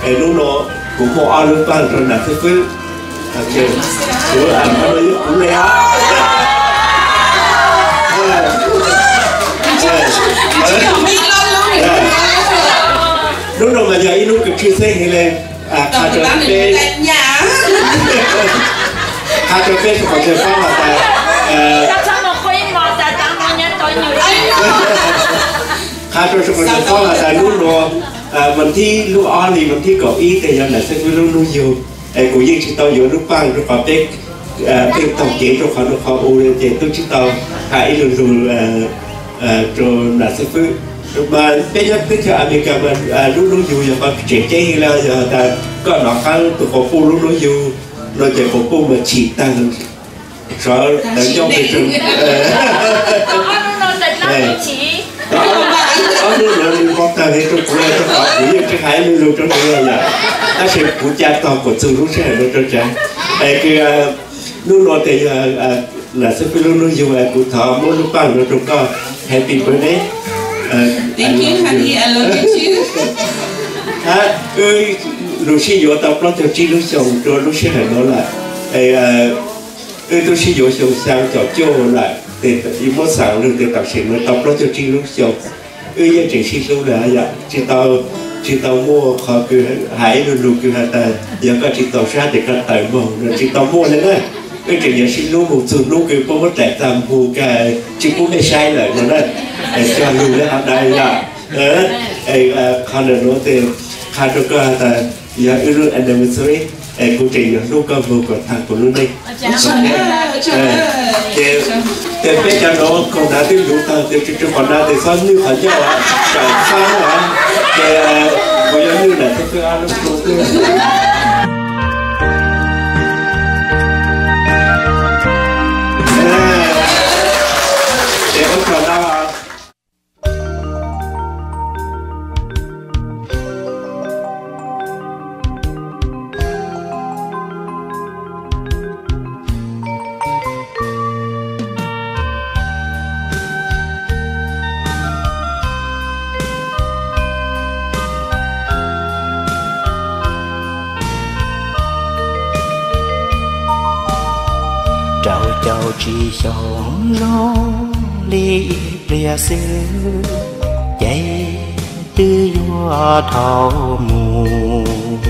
Hnub no kuv muaj ob lub paaj rau Nam Xib Fwb. Kuv, kuv le os. Hnub no mas yog ib hnub kws tshwj xeeb heev le, qha rau peb, qha rau peb sawv daws paub has tas, qha rau sawv daws paub has tas hnub no, vas thib lub ob hli vas thib kaum ib tes yog Nam Xib Fwb lub hnub yug. Es kuv yeej tsis tau yuav lub paaj rau qhov peb pheej taug kev rau qhov rau qhov u ces tub tsis tau has ib lus lug rau Nam Xib Fwb. Mas peb nyob teb chaws Amelikas mas lub hnub yug yog qhov tseem ceeb heev li, yog tas koj nov qab tus quas puj lub hnub yug no ces quas puj mas chim tag, sawv daws nyob pes tsawg. Ob hnub no nws npau taws li rau kuv, rau qhov kuv yeej tsis hais lus lug rau nws yom, tab sis kuv ca tog kuas txug lub sij hawm no rau tsav. Es kws hnub no tes yog Nam Xib Fwb lub hnub yug, kuv thov muab lub paaj no rau koj, happy birthday. Wb lug sib yuav tau plaub caug tsib lub xyoo rua lub sij hawm no lawm. Wb tub sib yuav xyoo xyaa caum cuaj lawm, tes muab xaam lug tes tam sim no tau plaub caug tsib lub xyoo. Wb yeej tseem sib hlub lawm yom, tsis tau, tsis tau muaj qhov kws hais ib lus lug kws has tas yog koj tsis txaus sab tes koj tawm moog no, tsis tau muaj li na. Wb tseem yuav sib hlub moog txug hnub kws puab muab daim txag npug kag tsis pub mej saib lawm no na. Es cog lug le hov dai yom. Qhov ntawm nuav tes qha rau koj has tas yog wb lub anniversary, es kuv tseem yuav hlub koj moog kom taag kuv lub neej. Ces peb cov nuav koom hnav twb luv taag, tes tsis tsis qhov hnav tes xob nwj qhov ncauj, tsaam xab, ces kuv yuav nwj Nam Xib Fwb ob lub xub. Ces ua tsaug ntau. Rau caum tsib xyoos zoo li ib pliag xwb, ces twb yuav dhau mus.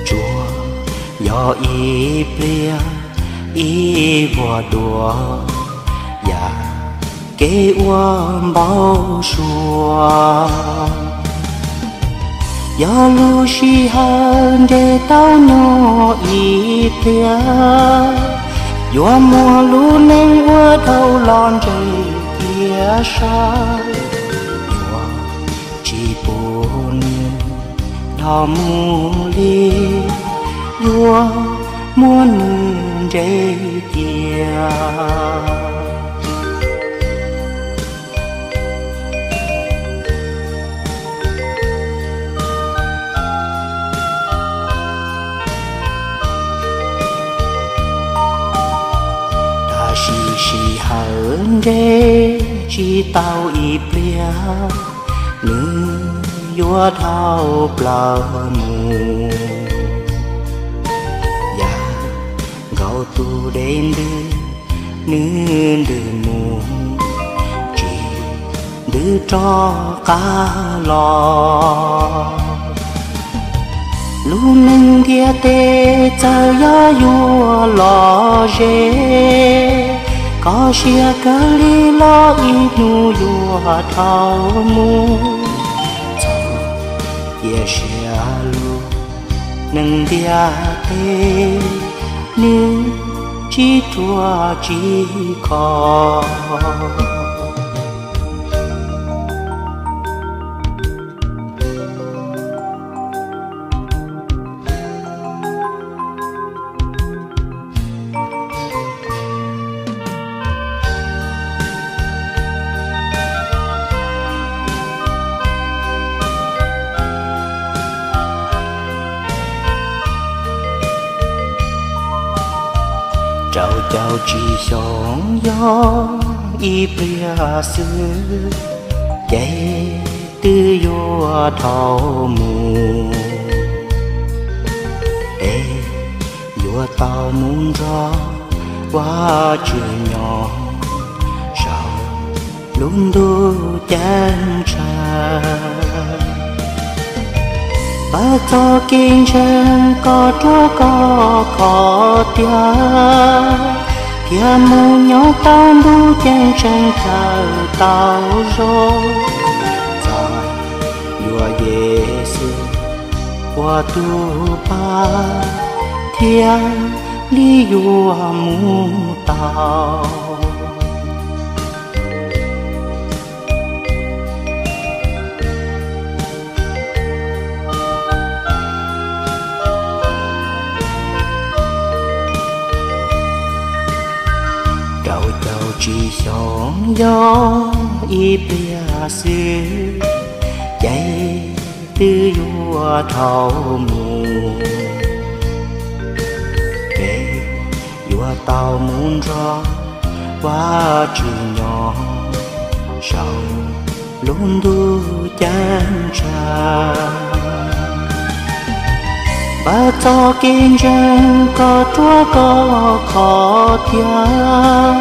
Tsuas yog ib pliag ib vuag dua, yam kev ua npau suav. Yog lub sij hawm nres tau nyuaj ib pliag, yuav muaj lub neej ua dhau los nres tiag saib. Yuav tsis pub nws dhau mus li, yuav muab nws nres cia. Tab sis sij hawm nres tsis tau ib pliag, nws yuav dhau plaws mus. Yam nkaus tus dej ntws, nws ntws mus tsis ntws rov qab los. Lub neej ntiaj teb txawm yog yuav lom zem, koj siab kawg li los ib hnub yuav dhau mus. Txhob cia siab lug, neeg ntiaj teb nws tsis ruam tsis khov. Rau caum tsib xyoos yog ib pliag xwb, ces twb yuav dhau mus, es yuav tau mus nrog Vajtswv nyob saum lub ntuj ceeb tsheej. Pab txoj kev ntseeg koj ruaj koj khov tiag, thiaj mus nyob tau ntuj ceeb tsheej chaw tau zoo. Txawm yuav Yexus ua tus pab, thiaj li yuav mus tau. Rau caum tsib xyoos yog ib pliag xwb, ces twb yuav dhau mus, ces yuav tau mus nrog Vajtswv nyob saum lub ntuj ceeb tsheej. Pab txoj kev ntseeg koj ruaj koj khov tiag,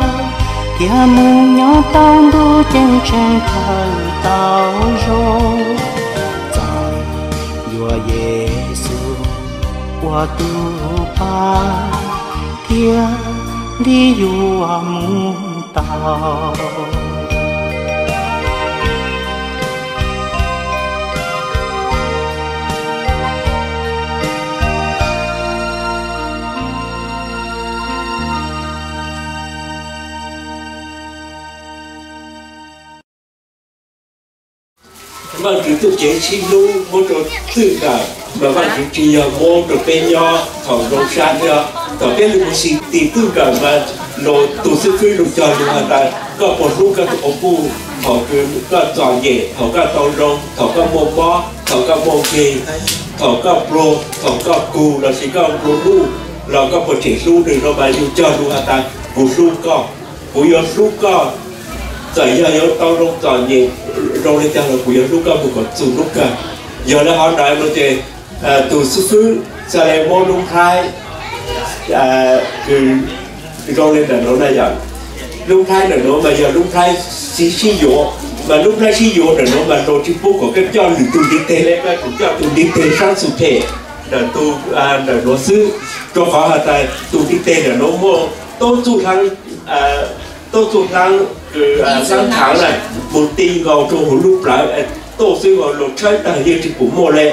thiaj mus nyob tau ntuj ceeb tsheej chaw tau zoo. Txawm yuav Yexus ua tus pab, thiaj li yuav mus tau. Vajtswv txuj kev sib hlub muab rau txwj nkawm, mas Vajtswv tsis yog muab rau peb nyob thaum zoo sab thiab. Thaum peb lug mus xis tis txwj nkawm mas los tus xib fwb lug cog lug has tas koj puas hlub koj tus quas puj, thaum koj txom nyem, thaum koj tau zoo, thaum koj muaj mob, thaum koj muaj nkeeg, thaum koj pluag, thaum koj kug lossis koj nplua nuj, los koj puas tseem hlub nws no mas yus cog lug has tas kuv hlub koj, kuv yuav hlub koj. Txawm yog yuav tau zoo txom nyem zoo li cas los kuv yuav hlub koj mus kom txug lub kawg. Yog le hov ntawd no ces tus xib fwb xa le muab lub nplhaib zoo li ntawm nuav na yom. Lub nplhaib ntawm nuav mas yog lub nplhaib sib sib yuav, mas lub nplhaib sib yuav ntawm nuav mas luag tsis pub kom koj coj lwm tus ntiv teg le, koj tsuas coj tus ntiv teg sab xu phem ntawm tus, ntawm nuav xwb, rua qhov has tas tus ntiv teg ntawm nuav muaj tub txuj hlab, tub txuj hlab, hlab thaav na, mus ti nkaus rua huv lub plawv, tuaj xwb los tshawb tag yeej tsis pum muaj le.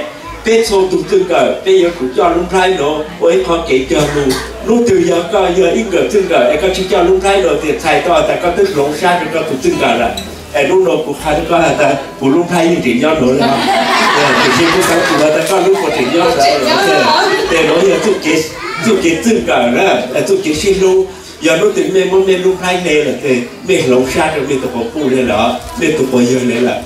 Peb txhua tus txwj nkawm peb yuav tsum coj lub nplhaib nuav ua ib qho kev cog lug. Hnub twg yog koj yog ib nkawm txwj nkawm es koj tsis coj lub nplhaib nuav tias txhais tau has tas koj twb hloov sab rua koj tus txwj nkawm lawm. Es hnub nuav kuv qha rua koj has tas kuv lub nplhaib yeej tseem nyob nuav le. Tiam sis kuv xaav txug has tas koj lub puas tseem nyob. Ces nuav yog txuj kev txwj nkawm na, txuj kev sib hlub. Yog hnub twg mej muab mej lub nplhaib hle lawm ces mej hloov sab rua mej tus quas puj le lawm, mej tus quas yawg le lawm.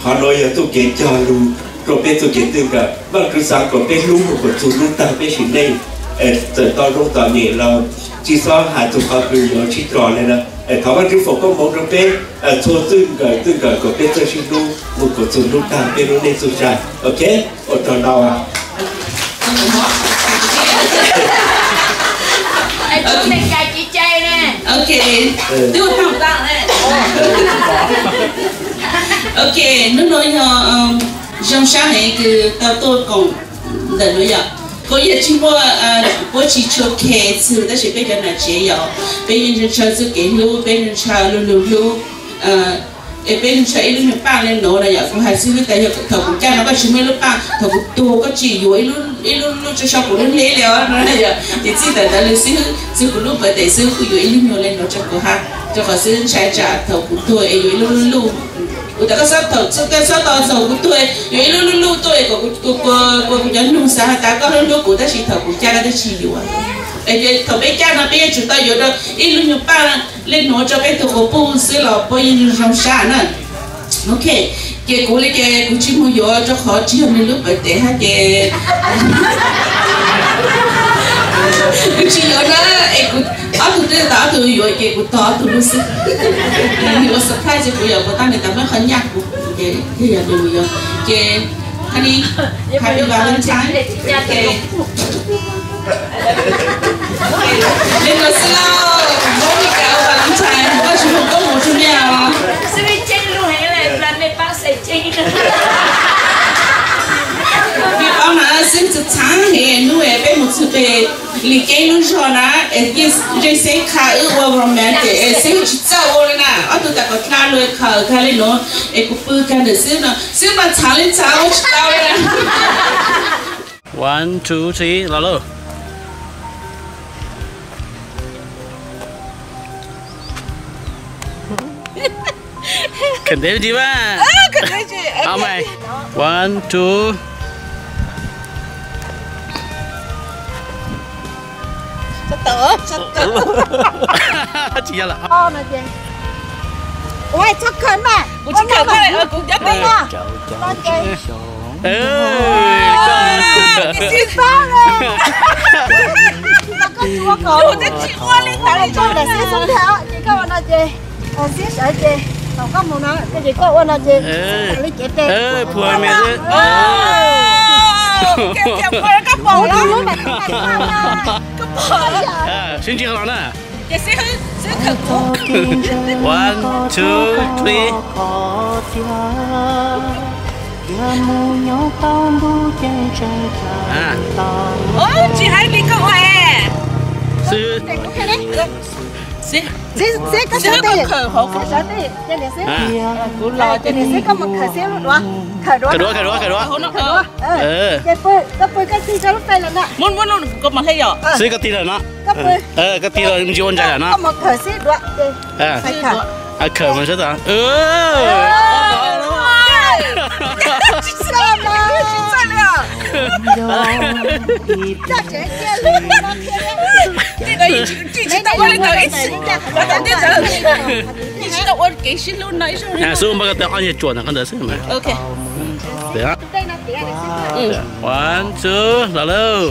Qhov nuav yog txuj kev cog lug rua peb txuj kev txwj nkawm. Vaajtswv xaav kom peb hlub mus kom txug hnub taag peb sim neej. Txawm tau zoo txom nyem los tsis xob has txug qhov kws yuav sib tso le na. Thov Vaajtswv foom koob hmoov rua peb txhua txwj nkawm txwj nkawm kom peb txawj sib hlub mus kom txug hnub taag peb lub neej txuj sa. Ok, ua tsaug ntau. Ok, twb ua tau. Ok, hnub nuav yog zoo sab heev kws tau tuaj koom ntawm nuav yom. Kuv yog tsis muaj, puab tsis tshua khe txug tab sis peb cov nam tsev yog peb yeej ntshaw txuj kev hlub, peb ntshaw lug lug hlub. Es peb ntshaw ib lub nyuag paaj le nuav na yom. Kuv has xwb tas yog thaum kuv caj no koj tsis muaj ib lub paaj, thaum kuv tuag koj tsis yuav ib lub, ib lub lub tso so kuv lub hleb le os no yom. Ces txij ntawm ntawd le xwb, xwb kuv lub pawv tes xwb kuv yuav ib lub nyuag le nuav tso kuv hab, rua qhov xwb ntshai tsam thaum kuv tuag es yuav ib lub lub luj. Kuv tas koj xob thaum koj xob tau thaum kuv tuag yuav ib lub lub luj tuaj es kom kuv, kuv, kuv cov nug xav has tas koj hlub hlub kuv tab sis thaum kuv caj koj twb tsis yuav. Es thaum peb caj no peb yuav tsum tau yuav rau ib lub nyuag paaj le nuav tso peb tug quas puj xwb los puab yeej zoo sab na. Ok, ces kuv le ces kuv tsis moog yuav rua qhov tsis yog nwg lub pawv tes hab ces kuv tsis yuav na. Es kuv, o, Ob tug twb tau ob tug yuav ces kuv tos ob tug lub xwb. Nws ua surprise kuv yom, kuv tab nws tau muab qhov nyaj kuv ces yog nws mus yuav. Ces happy Valentine. Li no xwb lauj, Valentine, Vajtswv foom koob hmoov rau nej os. Vim paub na xwb txhua txhua hnub es peb mus txog pem Lis Ceeb lub zos na, Zeej Xeeb qha wb ua romantic es Xeeb tsis txawj ua li na, ob tug tas kom dlha lug khaws kag li nuav es kuv pw kag ntawm xwb no, xwb mas txhav li txhav ua tsis tau li na. One, two, three, los lauj. Khawm ntev ntsis mas. Au mas. One, two. Tsis yog lawm. Ua txhob khawm mas. Kuv tsis khawm mas, kuv cov peb. Koj tsis ua kom, koj tsis ua li ntawd li, ces koj ua no ces, sib sawv ces, thaum koj mus no ces koj ua no ces, li cev tes. Koj pom, koj pom. Sib ntsib los na. Ces xib hwb, xib hwb khawm kuv. One, two, three. Tsis hais li koj ua es. Xib hwb, xib hwb, koj sawv tij, khawm hauv, koj sawv tij, cia li xib hwb. Kuv los cia li xib hwb, koj mus khawm xib hwb duav, khawm duav, khawm duav, khawm duav, khawm duav. Ces pw, koj pw koj tig koj lub pej los na. Muab, muab lub koj mos hle yom. Xib hwb koj tig lawm no. Koj pw. Koj tig lawm mus ua ntsaig lawm no. Koj mus khawm xib hwb duav ces. Khawm mas sab tod. Xub npaj koj tau ob nyuag tsuam ntawm qhov ntawd xwb mas. One, two, los lauj.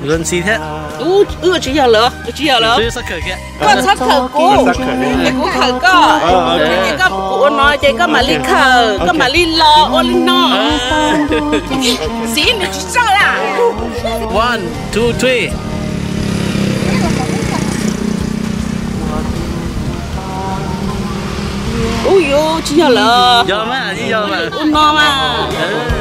Luag ntxhi thiab. Wb tsis yog lawm, wb tsis yog lawm. Koj txhob khawm kuv, kuv khawm koj. Koj, kuv ua no ces koj mam li khawm, koj mam li los ua li no. Xib hwb nws tsis txawj la. One, two, three. Ub yuv, tsis yog lawm. Yog mas, yog mas. Ua no mas.